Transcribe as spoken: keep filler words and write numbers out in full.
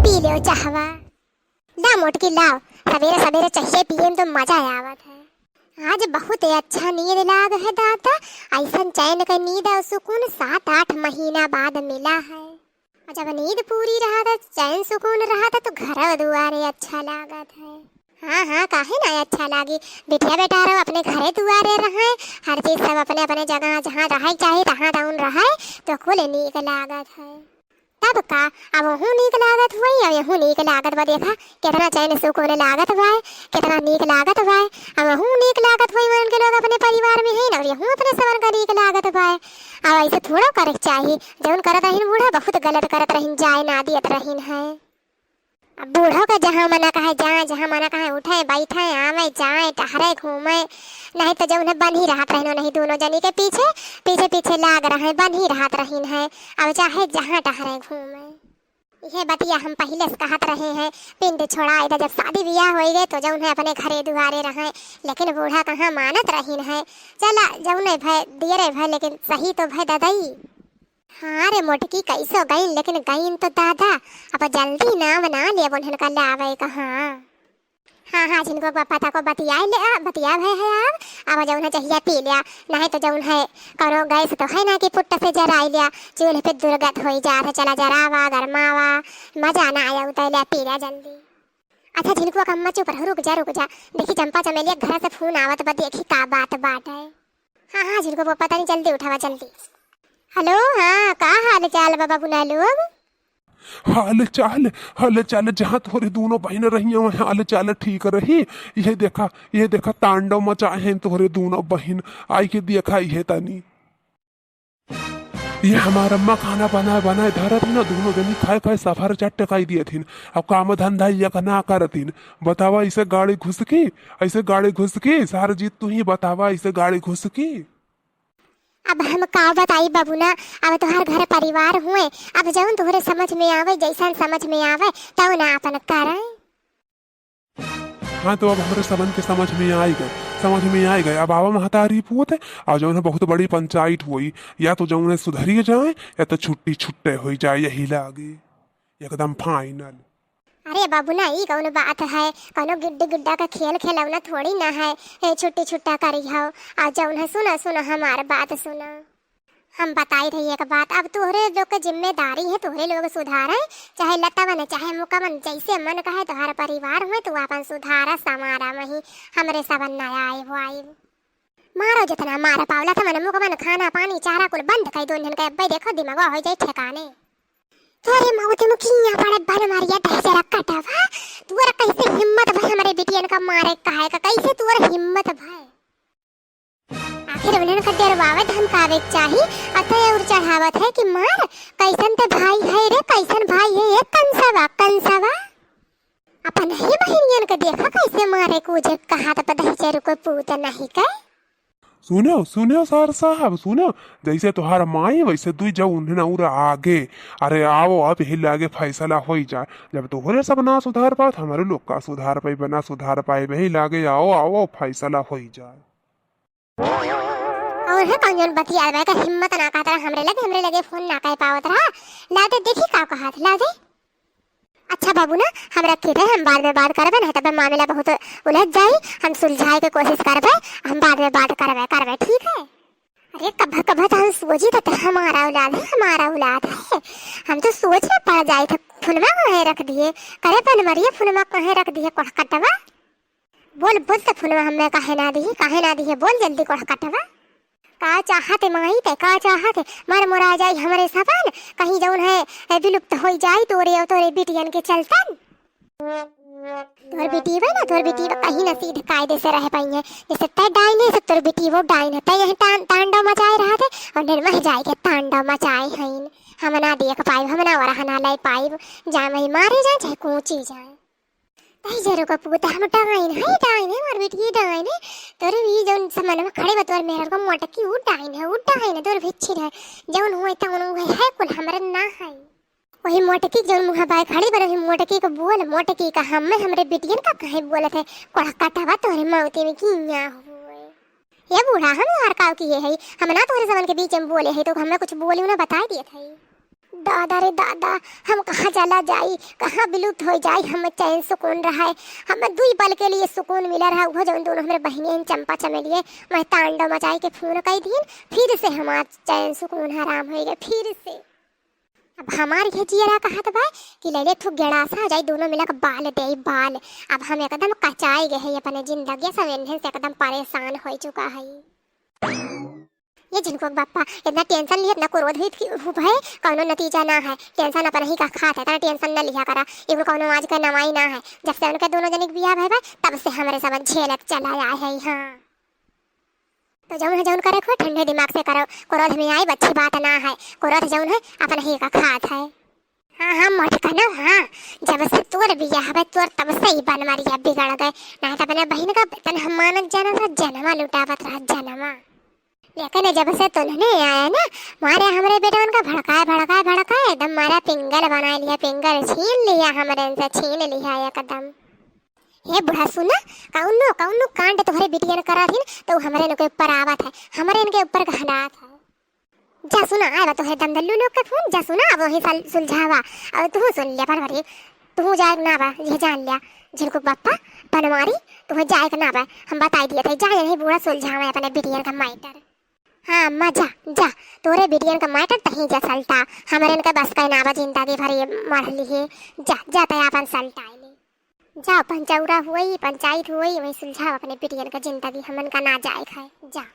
पी लेव चहवा। ला मोटकी लाव, सबेरे सबेरे चहिया पिए में तो मजा आवत है। आज बहुत अच्छा नींद लाग है दादा, अइसन चैन के नींद और सुकून सात आठ महीना बाद मिला है। और जब नींद पूरी रहत है, चैन सुकून रहत है, तो घर दुआरे अच्छा लागत है। हाँ, हाँ, काहे ना अच्छा लागी? बिटिया बेटा रहो अपने घरे दुआरे रहे, हर चीज सब अपने अपने जगह जहाँ रहे के चाही, तहाँ तउन रहे, तो कुल नीक लागत है। तब का, अब वहू नीक लागत होई, अब यहू नीक लागत बा। देखा, केतना चैन सुकून लागत बा, केतना नीक लागत बा। अब वहू नीक लागत होई, उनके लोग अपने परिवार में है ना, और यहू अपने सबन का नीक लागत बा। अब ऐसे थोड़ा करे के चाही, जउन करत रहिन बूढ़ा, बहुत गलत करत रहिन, जाए ना दियत रहिन है। अब बूढ़ो के जहाँ मना कहे जाए, जहाँ मना कहे उठे, बैठे, आवे, जाए, टहरे, घूमे, नहीं तो जउन है बन्ही रहत रहिन, नहीं दूनो जनी के पीछे, पीछे, पीछे लाग रहे, बन्ही रहत रहिन है। अब चाहे जहाँ टहरे, घूमे। इहे बतिया हम पहिले से कहत रहे हैं, पिंड छोड़ाए दा, जब शादी बियाह होई गए तो जउन है अपने घरे दुआरे रहे, लेकिन बूढ़ा कहाँ मानत रहिन है। चला, जउने भय, दियरे भय, लेकिन सही तो भय ददई। हाँ रे मोटकी, कैसो गईन, लेकिन गईन तो दादा, अब जल्दी नाम ना लेब उन्हन का लावे कहाँ। हाँ, हाँ, झिनको प-, पता को बतियाए ले, आ, बतिया भय है अब, अब जउन है चहिया पी लिया, नहीं तो जउन है कउनो गैस तो है ना कि पुट्टा से जराई लिया, चूल्हे पे दुर्गत होई जात है, चला जरावा, गरमावा, मजा ना आया उतैले, पी लिया जल्दी। अच्छा झिनको का अम्मा चुप रहो, रुक जा, रुक जा, देखी चंपा चमेलिया घर से फोन आवत बा, देखी का बात बाटे। हाँ, हाँ, झिनको प-, पता नहीं, जल्दी उठावा, जल्दी। हेलो, हाँ, का हाल चाल बा बबुना लोग? हाल चाल, हाल चाल, जहाँ तोहरे दूनो बहिन रहिया, वहाँ हाल चाल ठीक रही। ये देखा, ये देखा, तांडव मचाए हैं तोहरे दूनो बहिन। आई के देखा, ये तनी। ये हमार अम्मा खाना बनाए, बनाए धरत ही ना, दूनो जनी खाए, खाए सफर चट्ट कई दियत हिन। अब काम धंधा ये ना करत हिन। बतावा, ऐसे गाड़ी घुसकी, ऐसे गाड़ी घुसकी, सार जीत तू ही बतावा, ऐसे गाड़ी घुसकी। अब हम का बताई बबुना, अब तोहार घर परिवार हुए, अब जउन तोहरे समझ में आवे, जइसन समझ में आवे, तउन आपन करैं। हाँ, तो अब हमरे सबन के समझ में आइ गए, समझ में आइ गए। अब आवा महतारी पूत, और जउन है बहुत बड़ी पंचायत होई, या तो जउन है सुधरी जाए, या तो छुट्टी छुट्टे होई जाए, यही लागे एकदम final। अरे बबुना, ई कउन बात है? कउनो गिड्डी गुड्डा का खेल खेलौना थोड़ी ना है। ए, छुट्टी छुट्टा करी हो। आ जउन है, सुना, सुना, हमार बात सुना। हम बताई रही एक बात, अब तोहरे लोग के जिम्मेदारी है, तोहरे लोग सुधारे, चाहे लतवन, चाहे मुकवन, जैसे मन कहे तोहर परिवार हुए, तू आपन सुधारा, संवारा, वही हमरे सबन ना आए हो आई। मारो जितना मार पावला, तमन मुकवन, खाना पानी, चारा कुल बंद कई दो इन्हन के, अब्बे देखो दिमागवा हो जाए ठिकाने। तोरे मौत में किया पड़े बन मारिया दहजरा कटवा। तोर कैसे हिम्मत भय हमरे बिटियन का मारे कहे का, कैसे तोर हिम्मत भय? आखिर उन्हन का डरवावे धमकावे के चाही, अतः और चढ़ावत है कि मार, कैसन ते भाई है रे, कैसन भाई है ये कंसवा, कंसवा। अपन ही बहिनियन के देखा कैसे मारे कूजे कहात बदहचर को पूत नहीं के। सुनो, सुनो सर साहब, सुनो, जैसे तोहार माई वैसे दुई जौ उन्हें और आगे। अरे आओ, अब यही लागे फैसला होई जाए। जब तोहरे सब ना सुधार पात, हमारे लोग का सुधार पाई, ना सुधार पाई, वही लागे आओ, आओ, फैसला होई जाए। और है कौन जौन बतियावे का हिम्मत ना कहत रहा, हमरे लगे, हमरे लगे फोन ना कह पावत रहा। लादे देखी का कहत, लादे। अच्छा बाबू ना, हमरा के दे, हम बाद में बात करबे, नहीं तब मामला बहुत उलझ जाई। हम सुलझाए के कोशिश करबे, हम बाद में बात करबे, करबे, ठीक है? अरे कभा कभा तो हम सोची था, तो हमारा औलाद है, हमारा औलाद है। हम तो सोच में पड़ जाई था, फोनमा काहे रख दिए? करे बन मरिए, फोनमा काहे रख दिए, कोढ़ कटवा? बोल, बोल, त फोनवा हमें काहे ना दिहे, काहे ना दिहे, बोल जल्दी कोढ़ कटवा। का चाहत है माई ते, का चाहत है? मर मुरा जाई हमरे सबन, कहीं जौन है, ए, विलुप्त होई जाई तोरे और तोरे बिटियन के चलतन। तोर बिटिया ना, तोर बिटिया कहीं ना सीध कायदे से रह पाई है। जैसे तै डाइन है, से तोर बिटिया वो डाइन है। तै यहीं तान-, तांडव मचाए रहा थे और निर्मह जाए के तांडव मचाए हैं। हम ना देख पाइब, हम ना वरह ना ले पाइब। जाए वही मारे जाए, चाहे कूची जाए। तही जरो का पूत हम डाइन है, डाइन है, मार बेटी ये डाइन है। तोरे भी जौन समन में खड़े बतवर मेहर को मोटकी उ डाइन है, उ डाइन है, तोरे भिच्छी है। जौन हुए तौन हुए है, कुल हमरे ना है। वही मोटकी जौन मुँह बाय खड़ी बने, वही मोटकी को बोल, मोटकी का हम में हमरे बिटियन का कहे बोलत है, कोढ़ कटवा तोरे मौती में किया हुए। ये बूढ़ा हम यार काव किए है, हम ना तोरे समन के बीच में बोले है, तो हमें कुछ बोली ना बताई दिए थे। दादा रे दादा, हम कहाँ चला जाई, कहाँ विलुप्त होइ जाई, हम चैन सुकून रहे, हम दुई पल के लिए सुकून मिला रहा, उहो जौन दोनों हमरे बहिनी हैं चंपा चमेलिए, वह तांडव मचाई के फोन कई दिन, फिर से हमार चैन सुकून हराम होइ गए, फिर से। अब हमार ये जियरा कहत बा कि ले ले थू गेड़ासा, जाई दोनों मिला के बाल देई बाल। अब हम एकदम कचाई गए हैं अपने जिंदगी से, इन्हें से एकदम परेशान हो चुका है। ये झिनकुआ के बापा, इतना टेंशन लिए, इतना क्रोध हुई थी, हु भय, कौनो नतीजा ना है। टेंशन अपन ही का खात है, इतना टेंशन न लिया करा। एगो कौनो आज का नवाई ना है। जब से उनके दोनों जने के बियाह भय बा, तब से हमरे सब झेलत चला आए है यहाँ। तो जौन है, जौन करे खो, ठंडे दिमाग से करो। क्रोध में आई अच्छी बात ना है। क्रोध जौन है, अपन ही का खात है। हाँ, हाँ, मोटकनो, हाँ। जब से तोर बियाह बा, तोर तब से ही बनमरिया बिगड़ गए। नहीं तो अपने बहिन का तन हम मानत जाना था, जनमा लुटावत रहा, जनमा। लेकिन जब से तुन्हने आया ना, मारे हमरे बेटवन का भड़काए, भड़काए, भड़काए, एकदम मारा पिंगल बनाए लिया, पिंगल छीन लिया हमरे इनसे, छीन लिया एकदम। हे बूढ़ा सुना, कौनो, कौनो कांड तोहरे बिटियन करा दिन, तो हमरे इनके ऊपर आवत है, हमरे इनके ऊपर घहनात है। जा सुना, आए बा तोहरे दमदल्लू लोग के फोन, जा सुना, अब वहीं सल-, सुलझावा। अब तू सुन लिया, पर भरी, तू जाए ना बा, ये जान लिया, झिनकुआ के बापा, बनमारी, तू जाए के ना बा, हम बताई दिए थे, जा यहीं बूढ़ा सुलझावा अपने बिटियन का मैटर। हाँ अम्मा, जा, जा, तोरे बिटियन का मैटर तहीं जा सलटा, हमरे इनके बस का ना बा, जिंदगी भर ये मर ली है, जा, जा, तै आपन सलटाए ले। जाओ, पंचौरा हुई, पंचायत हुई, वहीं सुलझाओ अपने बिटियन का जिंदगी, हमन का ना जाए खाए, जा।